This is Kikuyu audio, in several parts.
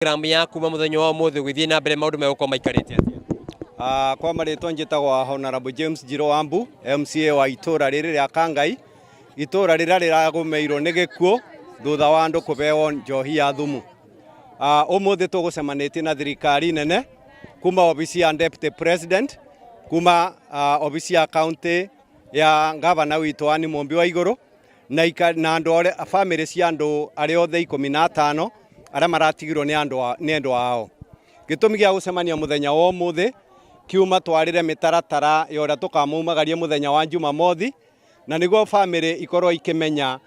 Program ya kuma mũthenya wa ũmũthĩ gũgĩthiĩ na mbere maũndũ megũkorwo maikarĩte atĩa? Kwa marĩtwa njĩtagwo Honorable James Njiro Wambu, MCA wa itũra rĩrĩ rĩa Kangai, itũra rĩrĩa rĩragũmĩirwo nĩ gĩkuũ thutha wa andũ kũbeo njohi ya thumu. Ũmũthĩ tũgũcemanĩtie na thirikari nene kuma obici ya Deputy President, kuma obici ya county ya gavana witũ Anne Mumbi wa Igũrũ, na na andũ arĩa bamĩrĩ cia andũ arĩa othe 15 arĩa maratigirwo nĩ andũ nĩ endwa ao. Gĩtũmi gĩa gũcemania mũthenya wa ũmũthĩ kiuma twarĩre mĩtaratara ya ũrĩa tũkamuumagaria mũthenya wa Jumamothi, na nĩguo bamĩrĩ ikorwo ikĩmenya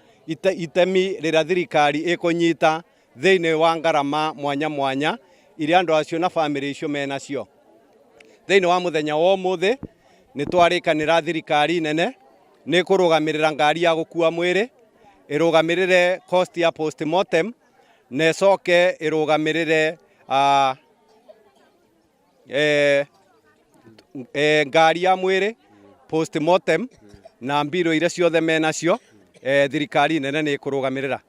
itemi rĩrĩa thirikari ĩkũnyita thĩinĩ wa ngarama mwanya mwanya iria andũ acio na bamĩrĩ icio menacio. Thĩinĩ wa mũthenya wa ũmũthĩ nĩ twarĩkanĩra thirikari nene nĩ kũrũgamĩrĩra ngari ya gũkua mwĩrĩ, ĩrũgamĩrĩre cost ya postmortem, na ĩcoke ĩrũgamĩrĩre ngari ya mwĩrĩ, postmortem na mbirũ iria ciothe menacio, thirikari nene nĩ ĩkũrũgamĩrĩra.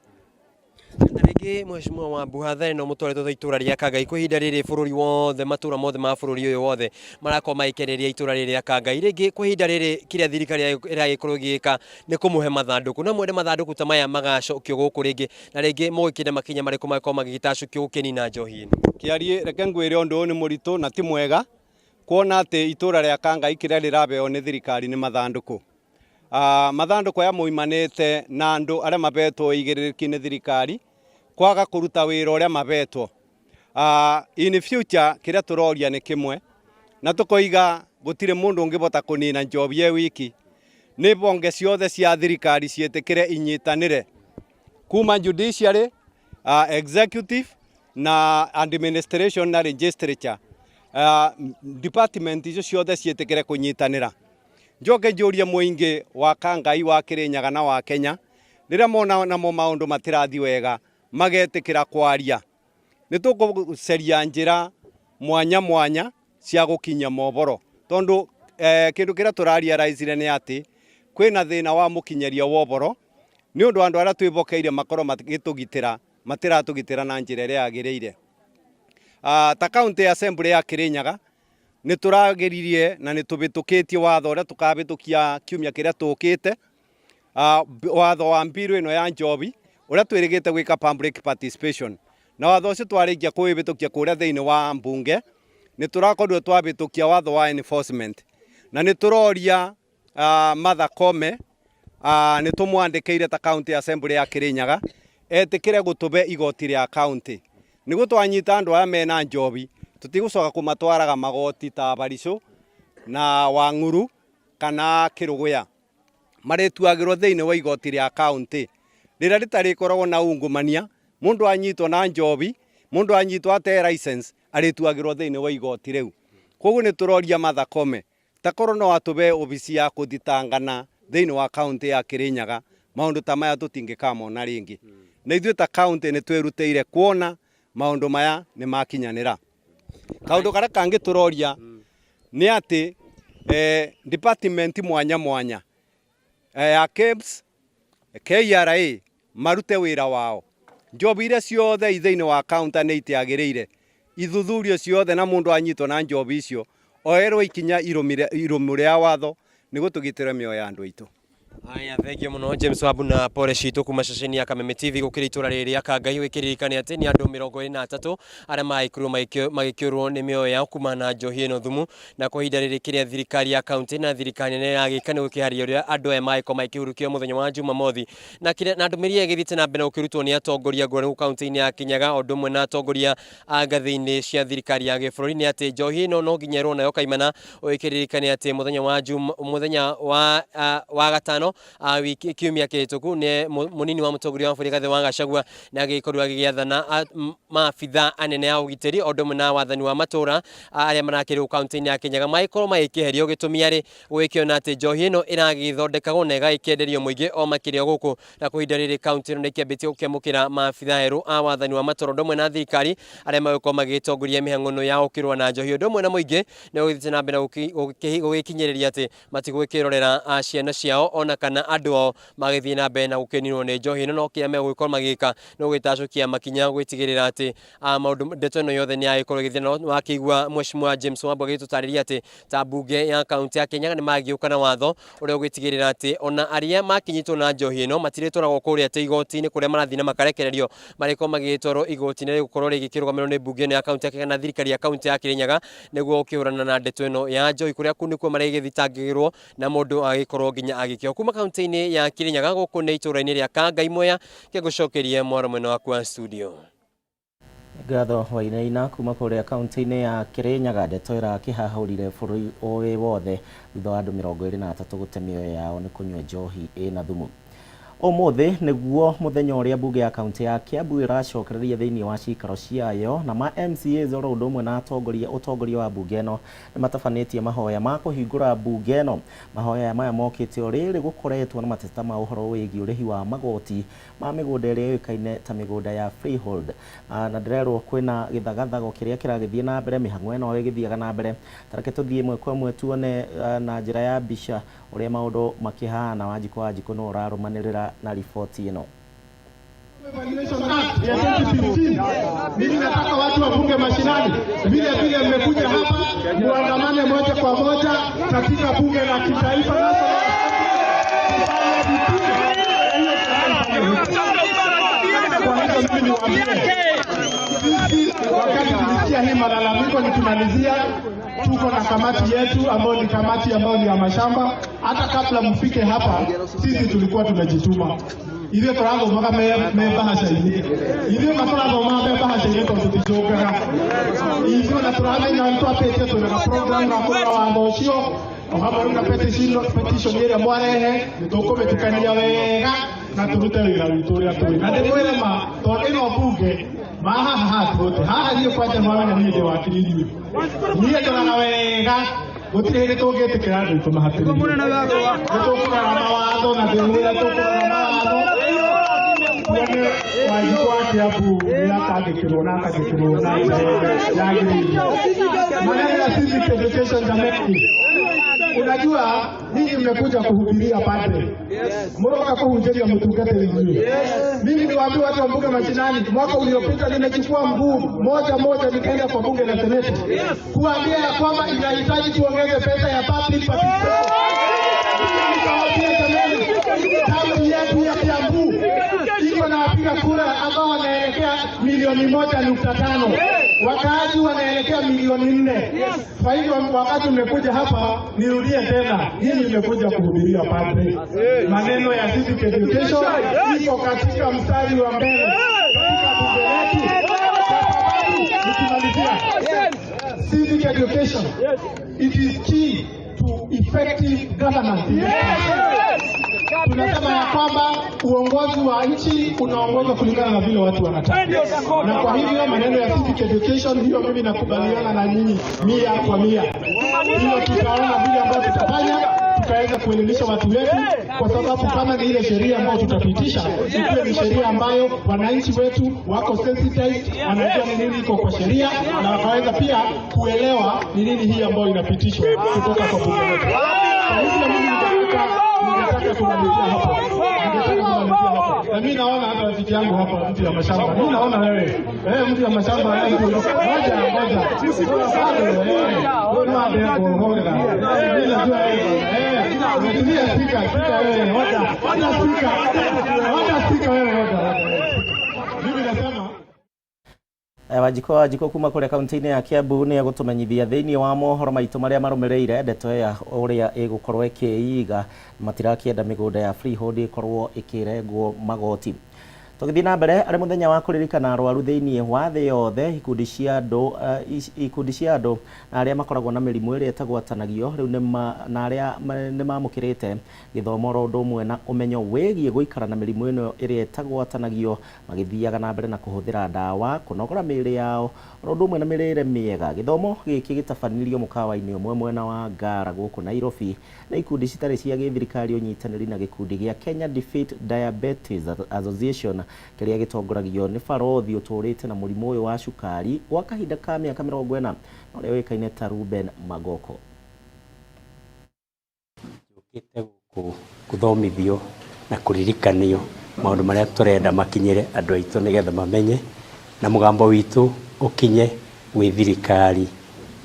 Na rĩngĩ Mheshimiwa Wambu, hatha ĩno mũtwaretwo ta itũra rĩa Kangai kwa ihinda rĩrĩ bũrũri wothe, matũra mothe ma bũrũri ũyũ wothe marakorwo magĩkeneria itũra rĩrĩ rĩa Kangai. Rĩngĩ kwa ihinda rĩrĩ kĩrĩa thirikari ĩragĩkorwo ĩgĩka nĩ kũmũhe mathandũkũ, no mwende mathandũkũ ta maya magacokio gũkũ rĩngĩ, na rĩngĩ mũgĩkĩenda makinya marĩkũ mangĩkorwo magĩgĩtacũkio gũkĩnina njohi ĩno? Kĩarie, reke ngwĩre ũndũ ũyũ nĩ mũritũ na ti mwega, kuona atĩ itũra rĩa Kangai kĩrĩa rĩrabeo nĩ thirikari nĩ mathandũkũ. Mathandũkũ aya moimanĩte na andũ arĩa mabetwo igĩrĩrĩki nĩ thirikari kwaga kũruta wĩra ũrĩa mabetwo. In future kĩrĩa tũroria nĩ kĩmwe, na tũkoiga gũtirĩ mũndũ ũngĩbota kũnina njobi e wiki. Nĩ bonge ciothe cia thirikari ciĩtĩkĩre inyitanĩre kuma judiciary, executive na administration na legislature. Department icio ciothe ciĩtĩkĩre kũnyitanĩra. Njoke njũrie mũingĩ wa Kangai wa Kĩrĩnyaga na wa Kenya, rĩrĩa mona namo maũndũ matirathi wega magetĩkĩra kwaria. Nĩ tũgũceria njĩra mwanya mwanya cia gũkinyia mohoro, tondũ kĩndũ kĩrĩa tũrarealize nĩ atĩ kwĩna thĩna wa mũkinyeria wa ũhoro, nĩ ũndũ andũ arĩa twĩhokeire makorwo magĩtũgitĩra matiratũgitĩra na njĩra ĩrĩa yagĩrĩire. Ta county assembly ya Kĩrĩnyaga nĩ tũrageririe na nĩ tũbĩtũkĩtie watho ũrĩa tũkabĩtũkia kiumia kĩrĩa tũkĩte, watho wa mbiru ĩno ya njobi ũrĩa twĩrĩgĩte gwĩka public participation, na watho ũcio twarĩkia kũwĩbĩtũkia kũrĩa thĩinĩ wa mbunge nĩ tũrakorirwo twabĩtũkia watho wa enforcement, na nĩ tũroria Martha Koome, nĩ tũmwandĩkĩire ta county assembly ya Kĩrĩnyaga etĩkĩre gũtũbe igoti rĩa county, nĩguo twanyita andũ aya mena njobi tũtigũcoka kũmatwaraga magoti ta Barisũ na Wang'uru kana Kĩrũgũya, marĩtuagĩrwo thĩinĩ wa igoti rĩa county rĩrĩa rĩtarĩkoragwo na ungumania. Mũndũ anyitwo na njobi, mũndũ anyitwo ate license, arĩtuagĩrwo thĩinĩ wa igoti rĩu. Koguo nĩ tũroria Martha Koome takorwo no atũbe obici ya kũthitangana thĩinĩ wa county ya Kĩrĩnyaga, maũndũ ta maya tũtingĩkamona rĩngĩ. Na ithuĩ ta county nĩ twĩrutĩire kuona maũndũ maya nĩ makinyanĩra. Kaũndũ karĩa kangĩ tũroria nĩ atĩ department mwanya mwanya ya KEBS, KRA marute wĩra wao. Njobi iria ciothe i thĩinĩ wa county nĩ itiagĩrĩire ithuthurio ciothe, na mũndũ anyitwo na njobi icio oerwo ikinya irũmu rĩa watho nĩguo tũgitĩre mĩoyo ya andũ aitũ. Haya, thengiũ mũno James Wambu na pole citũ kuma ceceni ya Kameme TV gũkĩrĩ itũra rĩrĩ rĩa Kangai. Wĩkĩririkane atĩ nĩ andũ 23 arĩa magĩkorirwo magĩkĩũrwo nĩ mĩoyo yao kumana na njohi ĩno thumu, na kwa ihinda rĩrĩ kĩrĩa thirikari ya kaunti na thirikari nene ĩragĩka nĩ gũkĩharĩria ũrĩa andũ aya magĩkorwo magĩkĩhurũkio mũthenya wa Jumamothi, na kĩrĩa na ndũmĩrĩri ĩrĩa ĩgĩthiĩte na mbere na gũkĩrutwo nĩ atongoria ngũrani gũkũ kaunti-inĩ ya Kĩnyaga o ũndũ ũmwe na atongoria a ngathĩ-inĩ cia thirikari ya gĩbũrũri nĩ atĩ njohi ĩno no nginya ĩrwo nayo kaimana. Ũgĩkĩririkane atĩ mũthenya wa Juma, mũthenya wa gatano wiki kiumia kĩhĩtũku nĩ mũnini wa mũtongoria wa bũrũri Rigathĩ wa Gachagua nĩ agĩkorirwo agĩgĩathana maabitha anene a ũgitĩri o ũndũ ũmwe na wathani wa matũra arĩa marakĩrwo kaunti-inĩ ya Kĩnyaga magĩkorwo magĩkĩeherio, gĩtũmi arĩ gũgĩkĩona atĩ njohi ĩno ĩragĩthondekagwo na ĩgagĩkĩenderio mũingĩ o makĩria gũkũ. Na kwa ihinda rĩrĩ kaunti ĩno nĩ ĩkĩambĩtie gũkĩamũkĩra maabitha erũ a wathani wa matũra ũndũ ũmwe na thirikari arĩa magũkorwo magĩtongoria mĩhang'o ĩno ya gũkĩrũa na njohi, ũndũ ũmwe na mũingĩ nĩ ũgĩthiĩte na mbere gũgĩkinyĩrĩria atĩ matigũgĩkĩrorera ciana ciao ona kuona kana andũ ao magĩthiĩ na mbere na gũkĩninwo nĩ njohi ĩno, no kĩrĩa megũgĩkorwo magĩka nĩ gũgĩtacũkia makinya gwĩtigĩrĩra atĩ maũndũ ndeto ĩno yothe nĩ yagĩkorwo ĩgĩthiĩ. Na wakĩigua Mheshimiwa James Wambua agĩtũtarĩria atĩ ta mbunge ya kaunti ya Kirinyaga nĩ magĩũka na watho ũrĩa ũgwĩtigĩrĩra atĩ ona arĩa makinyĩtwo na njohi ĩno matirĩtwaragwo kũrĩa atĩ igoti-inĩ kũrĩa marathiĩ na makarekererio, marĩkorwo magĩgĩtwarwo igoti-inĩ rĩgũkorwo rĩgĩkĩrũgamĩrĩrwo nĩ mbunge ĩno ya kaunti ya Kirinyaga na thirikari ya kaunti ya Kirinyaga nĩguo gũkĩhũrana na ndeto ĩno ya njohi, kũrĩa kũu nĩkuo marĩgĩthitangĩrwo na mũndũ agĩkorwo nginya agĩkĩohwo. Kuma kaunti-inĩ ya Kirinyaga gũkũ nĩ itũũra-inĩ rĩa Kangai Mwea, kĩngũcokerie mwaro mwena waku wa studio. Ngatho Wainaina kuma kũrĩa kaunti-inĩ ya Kirinyaga. Ndeto ĩrakĩhahũrire bũrũri wĩ wothe thutha wa andũ 23 gũte mĩoyo yao nĩ kũnyua njohi ĩna thumu. Ũmũthĩ nĩguo mũthenya ũrĩa mbunge ya kaunti ya Kiambu ĩracokereria thĩinĩ wa cikaro ciayo, na ma MCAs oro ũndũ ũmwe na atongoria ũtongoria wa mbunge ĩno nĩ matabanĩtie mahoya ma kũhingũra mbunge ĩno. Mahoya maya mokĩte o rĩrĩ gũkoretwo na mateta ma ũhoro wĩgiĩ ũrĩhi wa magoti ma mĩgũnda ĩrĩa yũĩkaine ta mĩgũnda ya freehold. Na ndĩrerwo kwĩna gĩthagathago kĩrĩa kĩragĩthiĩ na mbere, mĩhang'o ĩno ĩgĩthiaga na mbere. Ta reke tũthiĩ ĩmwe kwa ĩmwe tuone na njĩra ya mbica ũrĩa maũndũ makĩhana. Wanjikũ Wanjikũ nĩwe ũrarũmanĩrĩra na riboti ĩno. Evaluation Act ya 2015. Mimi nataka watu wa bunge mashinani, vile vile mmekuja hapa muandamane moja kwa moja katika bunge la kitaifa Kwa hivyo mimi niwaambie, sisi wakati tulisikia hii malalamiko, nikimalizia, tuko na kamati yetu ambayo ni kamati ambayo ni ya mashamba. Hata kabla mfike hapa, sisi tulikuwa tumejituma ithuĩ tũrathomaga me mbahaca-inĩ, ithuĩ ma tũrathomaga me mbahaca-inĩ tondũ tũticokaga ithuĩ na tũramenya nĩ twambĩtie twĩna ga program ga kũrora watho ũcio o hamwe rĩu na petition ĩrĩa mwarehe nĩ tũkũmĩtukania wega na tũrute wĩra witũ ũrĩa tũĩ na ndĩmwĩre ma tondũ ĩno mbunge ma haha hatũte haha niĩ kwanja mwamenya niĩ ndĩ wakiri inyuĩ niĩ ndoraga wega gũtirĩ hĩndĩ tũngĩtĩkĩra andũ aitũ mahatĩrĩrio. Nĩ tũkũrora mawatho na ndĩmwĩre tũkũrora mawatho tuone Wanjikũ wa Kiambu nĩ atangĩkĩrwo na atangĩkĩrwo na njĩra ĩrĩa yagĩrĩire. Maneno ya civic education, jameni, unajua ninyi mmekuja kuhubiria padre, muroka kuhunjĩria mũtungatĩri inyuĩ. Mimi niwaambie watu wa bunge mashinani, mwaka uliopita nimechukua mguu moja moja nikaenda kwa bunge la seneti kuambia ya kwamba inahitaji tuongeze pesa ya public participation. Nikawaambia jamani, kaunti yetu ya Kiambu iko na wapiga kura ambao wanaelekea 1.5 milioni, wakaaji wanaelekea 4 milioni. Kwa hivyo wakati mmekuja hapa, nirudie tena, nyinyi mmekuja kuhubiria padre. Maneno ya civic education iko katika mstari wa mbele katika bunge letu, kwa sababu nikimalizia, civic education, it is key to effective governance. Tunasema ya kwamba uongozi wa nchi unaongozwa kulingana na vile watu wanataka, na kwa hivyo maneno ya civic education hiyo mimi nakubaliana na nyinyi 100%. Hiyo tutaona vile ambavyo tutafanya tutaweza kuelimisha watu wetu, kwa sababu kama ni ile sheria ambayo tutapitisha, ikiwe ni sheria ambayo wananchi wetu wako sensitized, wanajua ni nini iko kwa sheria na wakaweza pia kuelewa ni nini hii ambayo inapitishwa kutoka kwa bunge letu. Kwa hivyo mimi ningetaka kumalizia hapo, ningetaka kumalizia hapo. Na mimi naona hata rafiki yangu hapa, mtu ya mashamba, mimi naona wewe, mtu ya mashamba, wewe ngoja ngoja, bado wewe ndio ngoja, mimi najua wewe, unatumia speaker, speaker wewe, ngoja ngoja speaker, ngoja speaker wewe, ngoja mimi nasema Wanjikũ Wanjikũ kuma kũrĩa kaunti-inĩ ya Kiambu nĩ egũtũmenyithia thĩinĩ wa mohoro maitũ marĩa marũmĩrĩire ndeto ya ũrĩa ĩgũkorwo ĩkĩiga matirakĩenda mĩgũnda ya freehold ĩkorwo ĩkĩrengwo magoti. Tũgĩthiĩ na mbere, arĩ mũthenya wa kũririkana arwaru thĩinĩ wa thĩ yothe, ikundi cia andũ na arĩa makoragwo na mĩrimũ ĩrĩa ĩtagwatanagio rĩu na arĩa nĩ mamũkĩrĩte gĩthomo oro ũndũ ũmwe na ũmenyo wĩgiĩ gũikara na mĩrimũ ĩno ĩrĩa ĩtagwatanagio magĩthiaga na mbere na kũhũthĩra ndawa kũnogora mĩĩrĩ yao oro ũndũ ũmwe na mĩrĩre mĩega. Gĩthomo gĩkĩ gĩtabanirio mũkawa-inĩ ũmwe mwena wa Ngara gũkũ Nairobi na ikundi citarĩ cia gĩthirikari ũnyitanĩri na gĩkundi gĩa Kenya Defeat Diabetes Association kĩrĩa gĩtongoragio nĩ barothi ũtũrĩte na mũrimũ ũyũ wa cukari gwa kahinda ka mĩaka 40 na ũrĩa ũĩkaine ta Ruben Magoko. Njũkĩte gũkũ Gũthomithio na kũririkanio maũndũ marĩa tũrenda makinyĩre andũ aitũ nĩgetha mamenye na mũgambo witũ ũkinye gwĩ thirikari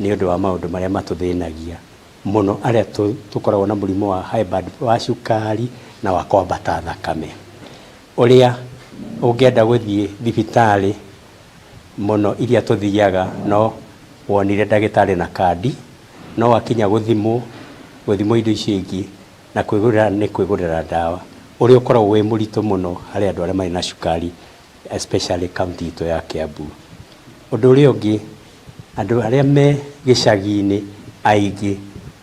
nĩ ũndũ wa maũndũ marĩa matũthĩnagia mũno arĩa tũkoragwo na mũrimũ wa high blood, wa cukari na wa kwambata thakame. Ũrĩa ũngĩenda gũthiĩ thibitarĩ mũno iria tũthiaga no wonire ndagĩtarĩ na kandi, no wakinya gũthimwo gũthimwo indo icio ingĩ na kwĩgũrĩra nĩ kwĩgũrĩra ndawa, ũrĩa ũkoragwo wĩ mũritũ mũno harĩ andũ arĩa marĩ na cukari, especially kaunti itũ ya Kiambu. Ũndũ ũrĩa ũngĩ, andũ arĩa me gĩcagi-inĩ aingĩ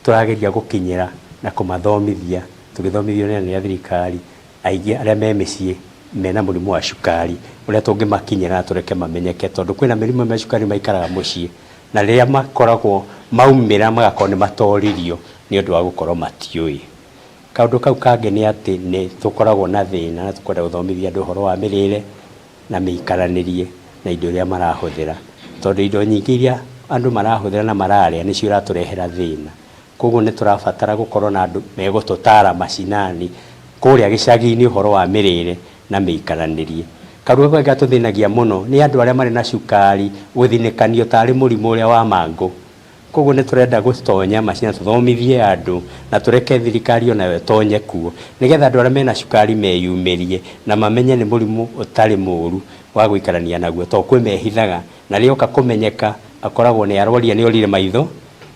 tũrageria gũkinyĩra na kũmathomithia, tũgĩthomithio nĩ anene a thirikari, aingĩ arĩa me mĩciĩ mena mũrimũ wa cukari, ũrĩa tũngĩmakinyĩra na tũreke mamenyeke, tondũ kwĩna mĩrimũ ĩmwe ya cukari maikaraga mũciĩ na rĩrĩa makoragwo maumĩra magakorwo nĩ matoririo nĩ ũndũ wa gũkorwo matiũĩ. Kaũndũ kau kangĩ nĩ atĩ nĩ tũkoragwo na thĩna na tũkwenda gũthomithia andũ ũhoro wa mĩrĩre na mĩikaranĩrie na indo iria marahũthĩra, tondũ indo nyingĩ iria andũ marahũthĩra na mararĩa nĩcio iratũrehera thĩna. Koguo nĩ tũrabatara gũkorwo na andũ megũtũtara macinani kũrĩa gĩcagi-inĩ ũhoro wa mĩrĩre na mĩikaranĩrie. Kaũndũ kangĩ gatũthĩnagia mũno nĩ andũ arĩa marĩ na cukari gũthinĩkanio tarĩ mũrimũ ũrĩa wa mangũ. Koguo nĩ tũrenda gũtonya macina tũthomithie andũ na tũreke thirikari onayo ĩtonye kuo nĩgetha andũ arĩa mena cukari meyumĩrie na mamenye nĩ mũrimũ ũtarĩ mũru wa gũikarania naguo, tondũ kwĩ mehithaga na rĩoka kũmenyeka akoragwo nĩ arwarire, nĩ orire maitho,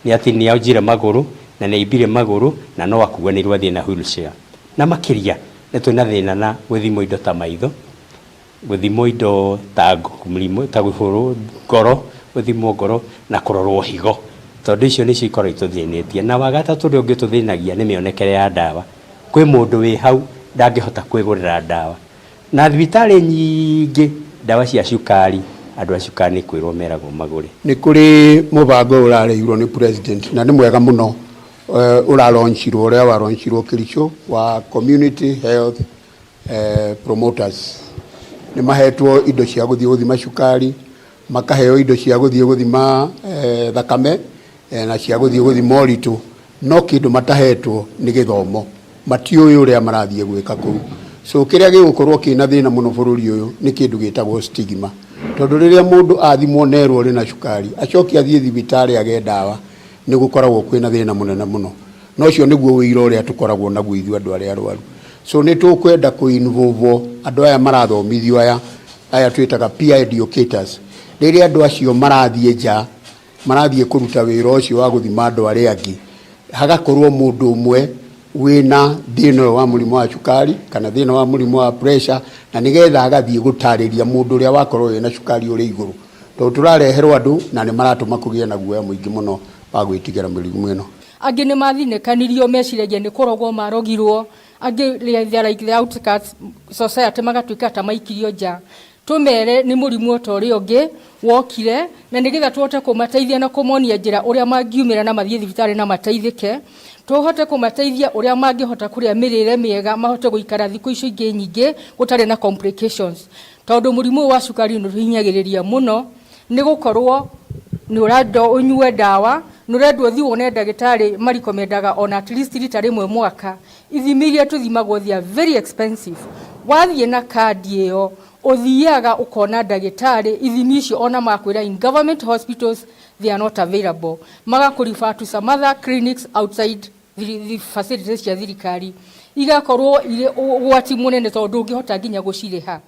nĩ ati nĩ onjire magũrũ na nĩ aimbire magũrũ na no akuanĩirwo athiĩ na wheelchair. Na makĩria nĩ twĩna thĩna na gũthimwo indo ta maitho, gũthimwo indo ta mũrimũ ta gũhũrwo ngoro, gũthimwo ngoro na kũrorwo higo, tondũ icio nĩcio ikoragwo itũthĩnĩtie. Na wa gatatũ ũrĩa ũngĩ ũtũthĩnagia nĩ mĩonekere ya ndawa. Kwĩ mũndũ wĩ hau ndangĩhota kwĩgũrĩra ndawa, na thibitarĩ nyingĩ ndawa cia cukari andũ a cukari nĩ kwĩrwo meragwo magũre. Nĩ kũrĩ mũbango ũrarehirwo nĩ president na nĩ mwega mũno, ũralaunchirwo ũrĩa walaunchirwo Kericho wa community health promoters. Nĩ mahetwo indo cia gũthiĩ gũthima cukari, makaheo indo cia gũthiĩ gũthima thakame na cia gũthiĩ gũthima ũritũ, no kĩndũ matahetwo nĩ gĩthomo, matiũĩ ũrĩa marathiĩ gwĩka kũu. So kĩrĩa gĩgũkorwo kĩna thĩna mũno bũrũri ũyũ nĩ kĩndũ gĩtagwo stigma, tondũ rĩrĩa mũndũ athimwo nerwo ũrĩ na cukari acoke athiĩ thibitarĩ age ndawa, nĩ gũkoragwo kwĩna thĩna mũnene mũno. Na ũcio nĩguo ũira ũrĩa tũkoragwo naguo ithuĩ andũ arĩa arwaru. So nĩ tũkwenda kũ involve andũ aya marathomithio, aya twĩtaga peer educators. Rĩrĩa andũ acio marathiĩ nja, marathiĩ kũruta wĩra ũcio wa gũthima andũ arĩa angĩ, hagakorwo mũndũ ũmwe wĩna thĩna ũyũ wa mũrimũ wa cukari kana thĩna wa mũrimũ wa pressure, na nĩgetha agathiĩ gũtarĩria mũndũ ũrĩa wakorwo wĩna cukari ũrĩ igũrũ, tondũ tũrareherwo andũ na nĩ maratũma kũgĩe na guoya mũingĩ mũno wa gwĩtigĩra mĩrimũ ĩno. Angĩ nĩ mathinĩkanirio, meciragia nĩ kũrogwo marogirwo, angĩ they are like the outcasts society, magatuĩka ta maikirio nja. Tũmere nĩ mũrimũ ta ũrĩa ũngĩ wokire, na nĩgetha tũhote kũmateithia na kũmonia njĩra ũrĩa mangiumĩra na mathiĩ thibitarĩ na mateithĩke, tũhote kũmateithia ũrĩa mangĩhota kũrĩa mĩrĩre mĩega, mahote gũikara thikũ icio ingĩ nyingĩ gũtarĩ na complications, tondũ mũrimũ ũyũ wa cukari nĩ ũhinyagĩrĩria mũno, nĩ gũkorwo nĩ ũrendwo ũnyue ndawa, nĩ ũrendwo ũthiĩ wone ndagĩtarĩ, marikomendaga ona at least rita rĩmwe mwaka. Ithimi iria tũthimagwo, they are very expensive. Wathiĩ na kandi ĩyo, ũthiaga ũkona ndagĩtarĩ, ithimi icio ona makwĩra in government hospitals they are not available, magakũrefer to some other clinics outside the facilities cia thirikari, igakorwo irĩ ũgwati mũnene tondũ ndũngĩhota nginya gũcirĩha.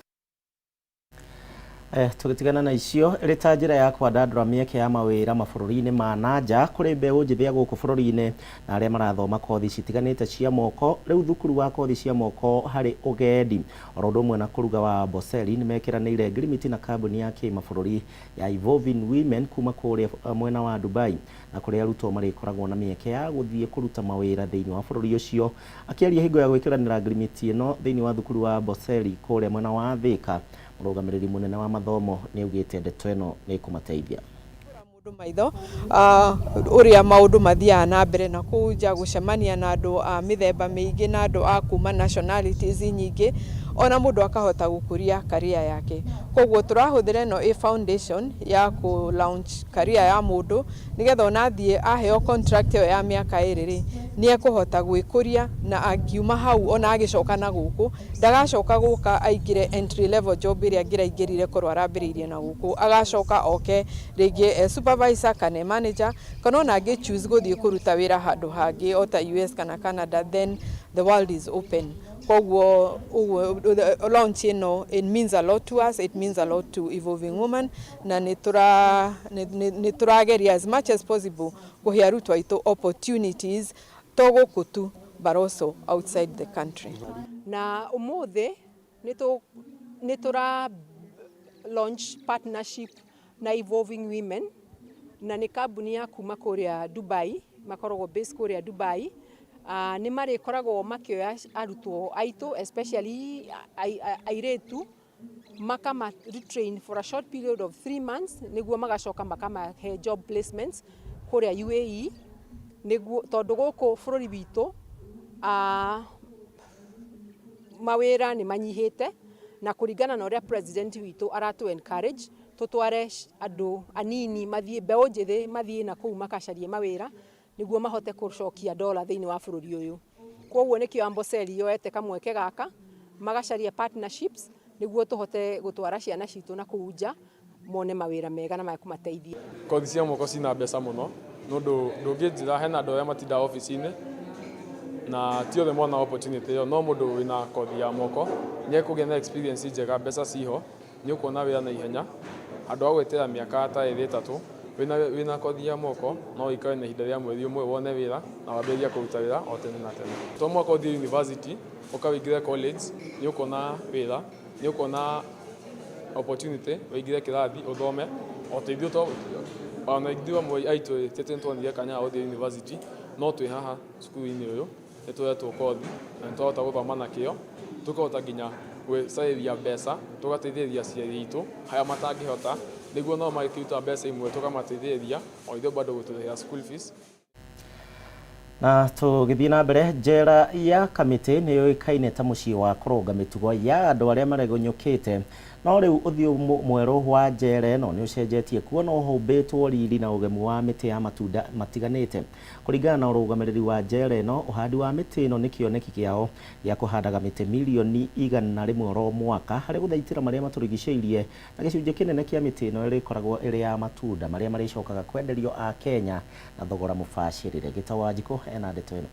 Tũgĩtigana na icio, ĩrĩ ta njĩra ya kwandandũra mĩeke ya mawĩra mabũrũri-inĩ ma nanja kũrĩ mbeũ njĩthĩ ya gũkũ bũrũri-inĩ na arĩa marathoma kothi citiganĩte cia moko, rĩu thukuru wa kothi cia moko harĩ ũgendi oro ũndũ ũmwe na kũruga wa Amboseli nĩ mekĩranĩire ngirimiti na kambuni ya kĩmabũrũri ya Evolving Women kuma kũrĩa mwena wa Dubai, na kũrĩa arutwo marĩkoragwo na mĩeke ya gũthiĩ kũruta mawĩra thĩinĩ wa bũrũri ũcio. Akĩaria hingo ya gwĩkĩranĩra ngirimiti ĩno thĩinĩ wa thukuru wa Amboseli kũrĩa mwena wa Thika, mũrũgamĩrĩri mũnene wa mathomo nĩ augĩte ndeto ĩno nĩ ĩkũmateithia. Mũndũ maitho ũrĩa maũndũ mathiaga na mbere na kũu nja, gũcemania na andũ a mĩthemba mĩingĩ na andũ a kuma nationalities nyingĩ. Ona mũndũ akahota gũkũria career yake. Koguo tũrahũthĩra ĩno ĩ foundation ya kũ launch career ya mũndũ, nĩgetha ona athiĩ aheo contract ĩyo ya mĩaka 2 rĩ, nĩ ekũhota gwĩkũria, na angiuma hau ona agĩcoka na gũkũ, ndagacoka gũka aingĩre entry level job ĩrĩa angĩraingĩrire korwo arambĩrĩirie na gũkũ. Agacoka oke rĩngĩ e supervisor kana e manager, kana ona angĩ choose gũthiĩ kũruta wĩra handũ hangĩ o ta US kana Canada, then the world is open. Koguo ũguo launch ĩno, it means a lot to us, it means a lot to Evolving Woman, na nĩ tũrageria as much as possible kũhe arutwo aitũ opportunities, to gũkũ tu but also outside the country. Na ũmũthĩ nĩ tũra launch partnership na Evolving Women, na nĩ kambuni ya kuma kũrĩa Dubai, makoragwo base kũrĩa Dubai. Nĩ marĩkoragwo makĩoya arutwo aitũ, especially airĩtu, makama retrain for a short period of 3 months, nĩguo magacoka makamahe job placements kũrĩa UAE, nĩguo tondũ gũkũ bũrũri witũ mawĩra nĩ manyihĩte, na kũringana na ũrĩa president witũ aratũ encourage tũtware andũ anini mathiĩ, mbeũ njĩthĩ mathiĩ na kũu makacarie mawĩra, nĩguo mahote gũcokia dola thĩinĩ wa bũrũri ũyũ. Koguo nĩkĩo Amboseli yoete kamweke gaka magacaria partnerships, nĩguo tũhote gũtwara ciana citũ na kũu nja mone mawĩra mega na makũmateithia. Kothi cia moko cina mbeca mũno, nĩ ũndũ ndũngĩnjĩra hena andũ arĩa matindaga obici-inĩ na ti othe mona opportunity ĩyo, no mũndũ wĩna kothi ya moko nĩ ekũgĩa na experience njega, mbeca ciho, nĩ ũkuona wĩra na ihenya handũ ha gwĩtĩra mĩaka ta 2 3. Wĩna kothi ya moko no ũikare na ihinda rĩa mweri ũmwe wone wĩra na wambĩrĩrie kũruta wĩra o tene na tene. To mũhaka ũthiĩ university ũka wĩingĩre college nĩ ũkuona wĩra, nĩ ũkuona opportunity ũingĩre kĩrathi ũthome. O ta ithuĩ, to ona ithuĩ amwe aitũ ti atĩ nĩtwonire kanya ga gũthiĩ university, no twĩ haha cukuru-inĩ ũyũ nĩ tũretwo kothi na nĩ twahota gũthoma na kĩo, tũkahota nginya gwĩcarĩria mbeca, tũgateithĩrĩria aciari aitũ harĩa matangĩhota, nĩguo nao magĩkĩruta mbeca imwe tũkamateithĩrĩria o ithuĩ bado gũtũrĩhĩra school fees. Na tũgĩthiĩ na mbere, njera ya Kamĩtĩ nĩ yũĩkaine ta mũciĩ wa kũrũnga mĩtugo ya andũ arĩa maregunyũkĩte, no rĩu ũthiũ mwerũ wa njera ĩno nĩ ũcenjetie, kuona ũhumbĩtwo riri na ũgemu wa mĩtĩ ya matunda matiganĩte. Kũringana na ũrũgamĩrĩri wa njera ĩno, ũhandi wa mĩtĩ ĩno nĩ kĩoneki kĩao gĩa kũhandaga mĩtĩ 100,000,000 oro mwaka harĩ gũthaitĩra marĩa matũrigicĩirie, na gĩcunjĩ kĩnene kĩa mĩtĩ ĩno ĩrĩkoragwo ĩrĩ ya matunda marĩa marĩcokaga kwenderio a Kenya na thogora mũbacĩrĩre. Gĩtaũ Wanjikũ ena ndeto ĩno.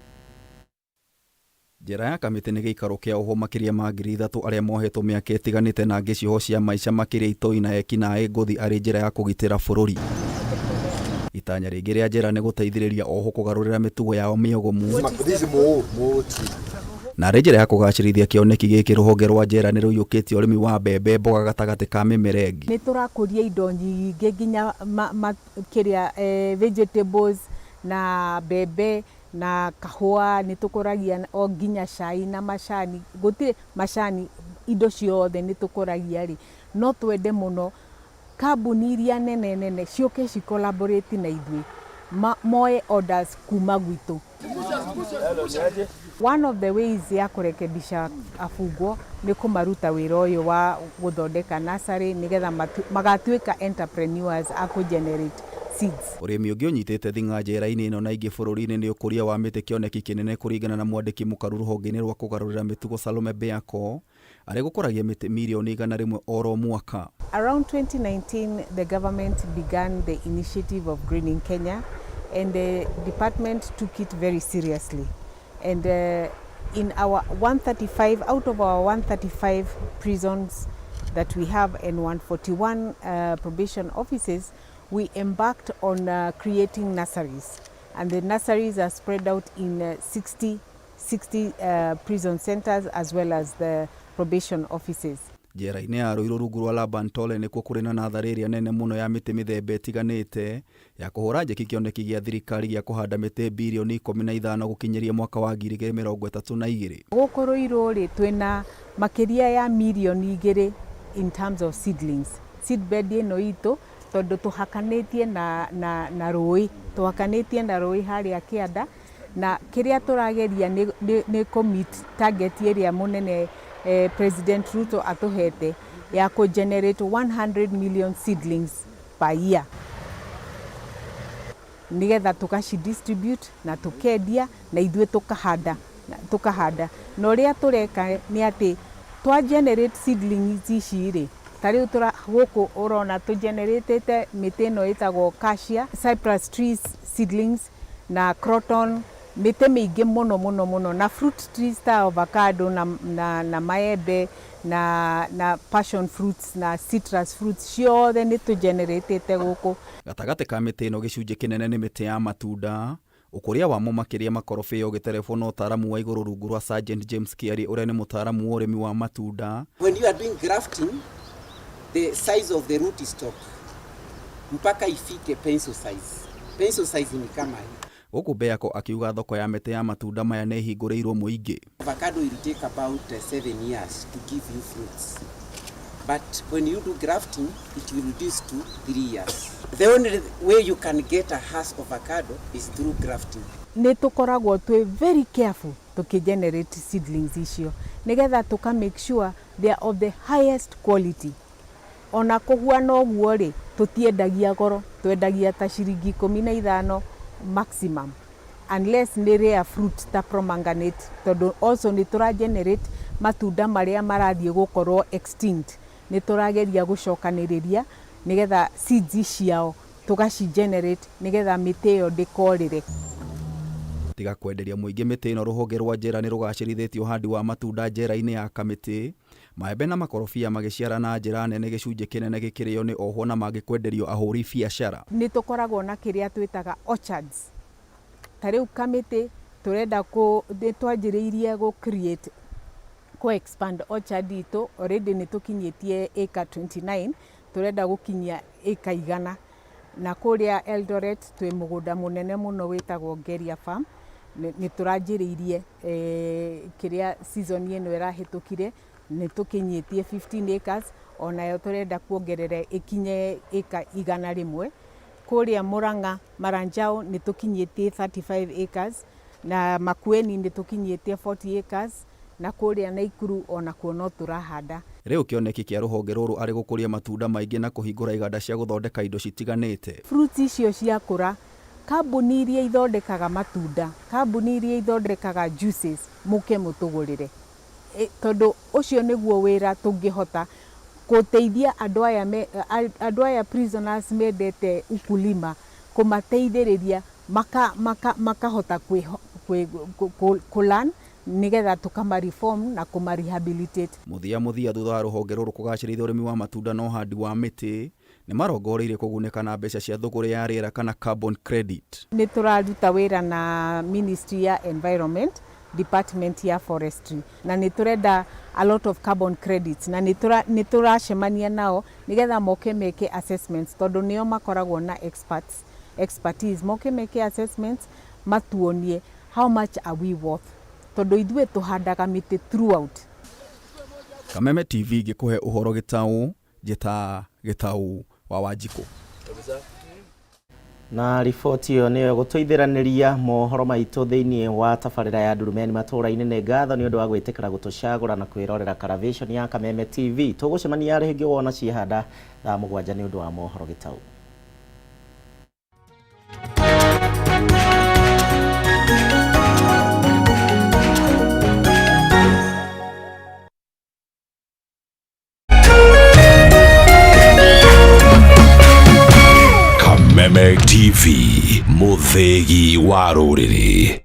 Njera ya Kamĩtĩ nĩ gĩikaro kĩa ohwo makĩria ma 3,000 arĩa mohetwo mĩaka ĩtiganĩte na angĩ cioho cia maica, makĩria itoi na ekinaĩ ngũthi, arĩ njĩra ya kũgitĩra bũrũri. Itanya rĩngĩ rĩa njera nĩ gũteithĩrĩria ohwo kũgarũrĩra mĩtugo yao mĩogomu, na arĩ njĩra ya kũgacĩrithia kĩoneki gĩkĩ, rũhonge rwa njera nĩ rũiyũkĩtie ũrĩmi wa mbembe, mboga gatagatĩ ka mĩmera ĩngĩ. Nĩ tũrakũria indo nyingĩ nginya kĩrĩa vegetables na mbembe na kahũa, nĩ tũkũragia o nginya cai na macani, gũtirĩ macani, indo ciothe nĩ tũkũragia rĩ, no twende mũno kambuni iria nene nene ciũke ci collaborate na ithuĩ, moe orders kuma gwitũ. One of the ways ya kũrekebisha abungwo nĩ kũmaruta wĩra ũyũ wa gũthondeka nursery, nĩgetha magatuĩka entrepreneurs a kũ generate seeds. Ũrĩmi ũngĩ ũnyitĩte thing'a njera-inĩ ĩno na ingĩ bũrũri-inĩ nĩ ũkũria wa mĩtĩ, kĩoneki kĩnene kũringana na mwandĩki mũkaru rũhonge-inĩ rwa kũgarũrĩra mĩtugo Salome Beako, arĩ gũkũragia mĩtĩ 100,000,000 oro mwaka. Around 2019, the government began the initiative of Greening Kenya, and the department took it very seriously. And in our 135, out of our 135 prisons that we have and 141 probation offices, we embarked on creating nurseries. And the nurseries are spread out in 60 prison centers as well as the probation offices. Njera-inĩ ya Ruiru rungu rwa Laban Tole nĩkuo kũrĩ na natharĩ ĩrĩa nene mũno ya mĩtĩ mĩthemba ĩtiganĩte ya kũhũra njeki kĩoneki gĩa thirikari gĩa kũhanda mĩtĩ 15 birioni gũkinyĩria mwaka wa 2032. Gũkũ Ruiru rĩ, twĩna makĩria ya 2 mirioni in terms of seedlings. Seedbed ĩno itũ, tondũ tũhakanĩtie na rũĩ, tũhakanĩtie na rũĩ harĩa kĩanda, na kĩrĩa tũrageria nĩ kũ meet target ĩrĩa mũnene eh, President Ruto atũhete ya kũ generate 100 million seedlings per year nigetha tugaci distribute na tukendia na ithuĩ tukahanda tukahanda na ũrĩa tũreka nĩ atĩ twa generate seedlings ici rĩ ta rĩu gũkũ ũrona tũ generatĩte mĩtĩ ĩno ĩtagwo cassia, cypress trees seedlings na croton mĩtĩ mĩingĩ mũno mũno mũno na fruit trees ta avocado na, na, na maembe na, na passion fruits na citrus fruits ciothe nĩ tũ generatĩte gũkũ. Gatagatĩ ka mĩtĩ ĩno gĩcunjĩ kĩnene nĩ mĩtĩ ya matunda ũkũria wamo makĩria makorobia ũgĩterebwo na ũtaaramu wa igũrũ rungu rwa Sergeant James Kiarie ũrĩa nĩ mũtaaramu wa ũrĩmi wa matunda. When you are doing grafting, the size of the root stock mpaka ifike pencil size. Pencil size ni kama hii. Gũkũ Beako akiuga thoko ya mĩtĩ ya matunda maya nĩ ĩhingũrĩirwo mũingĩ. Avocado will take about 7 years to give you fruits. But when you do grafting, it will reduce to 3 years. The only way you can get a Hass avocado is through grafting. Nĩ tũkoragwo twĩ very careful tũkĩ generate seedlings icio nĩgetha tũka make sure they are of the highest quality. Ona kũhuana ũguo rĩ, tũtiendagia goro, twendagia ta ciringi 15 maximum unless nĩ rare fruit ta pomegranate tondũ also nĩ tũra generate matunda marĩa marathiĩ gũkorwo extinct nĩ tũrageria gũcokanĩrĩria nĩgetha seeds ciao tũgaci generate nĩgetha mĩtĩ ĩyo ndĩkorĩre. Tiga kwenderia mũingĩ mĩtĩ ĩno rũhonge rwa njera nĩ rũgacĩrithĩtie ũhandi wa matunda njera-inĩ ya Kamĩtĩ maembe na makorobia magĩciara na njĩra nene gĩcunjĩ kĩnene gĩkĩrĩo nĩ ohwo na mangĩ kwenderio ahũri biacara. Nĩ tũkoragwo na kĩrĩa twĩtaga orchards ta rĩu Kamĩtĩ tũrenda kũ nĩ twanjĩrĩirie gũ create kũ expand orchard itũ already nĩ tũkinyĩtie acre 29 tũrenda gũkinyia ĩka 100 na kũrĩa Eldoret twĩ mũgũnda mũnene mũno wĩtagwo Ngeria Farm nĩ tũranjĩrĩirie kĩrĩa season ĩno ĩrahĩtũkire nĩ tũkinyĩtie 15 acres onayo tũrenda kuongerera ĩkinye ĩka 100. Kũrĩa Murang'a Maranjau nĩ tũkinyĩtie 35 acres na Makueni nĩ tũkinyĩtie 40 acres na kũrĩa Naikuru onakuo no tũrahanda. Rĩu kĩoneki kĩa rũhonge rũrũ arĩ gũkũria matunda maingĩ na kũhingũra iganda cia gũthondeka indo citiganĩte. Fruits icio ciakũra kambuni iria ithondekaga matunda kambuni iria ithondekaga juices mũke mũtũgũrĩre tondũ ũcio nĩguo wĩra tũngĩhota gũteithia andũ aya me, andũ aya prisoners mendete ukulima kũmateithĩrĩria makahota kũ learn nĩgetha tũkama reform na kũma rehabilitate. Mũthia mũthia thutha wa rũhonge rũrũ kũgacĩrithia ũrĩmi wa matunda na ũhandi wa mĩtĩ nĩ marongoreirie kũgunĩka na mbeca cia thũgũrĩ ya rĩera kana carbon credit. Nĩ tũraruta wĩra na Ministry ya Environment Department ya Forestry na nĩ tũrenda a lot of carbon credits na nĩ tũracemania nao nĩgetha moke meke assessments tondũ nĩo makoragwo na experts expertise moke meke assessments matuonie how much are we worth tondũ ithuĩ tũhandaga mĩtĩ throughout. Kameme TV ngĩkũhe ũhoro gĩtaũ njĩta Gĩtaũ wa Wanjikũ. Na riboti ĩyo nĩyo gũtũithĩranĩria mohoro maitũ thĩinĩ wa tabarĩra ya Ndurumeni matũũra-inĩ. Nĩ ngatho nĩ ũndũ wa gwĩtĩkĩra gũtũcagũra na kwĩrorera Caravation ya Kameme TV. Tũgũcemania rĩngĩ wona ciehanda thaa 7 nĩ ũndũ wa mohoro gĩtaũ. Kameme TV, mũthĩgi wa rũrĩrĩ.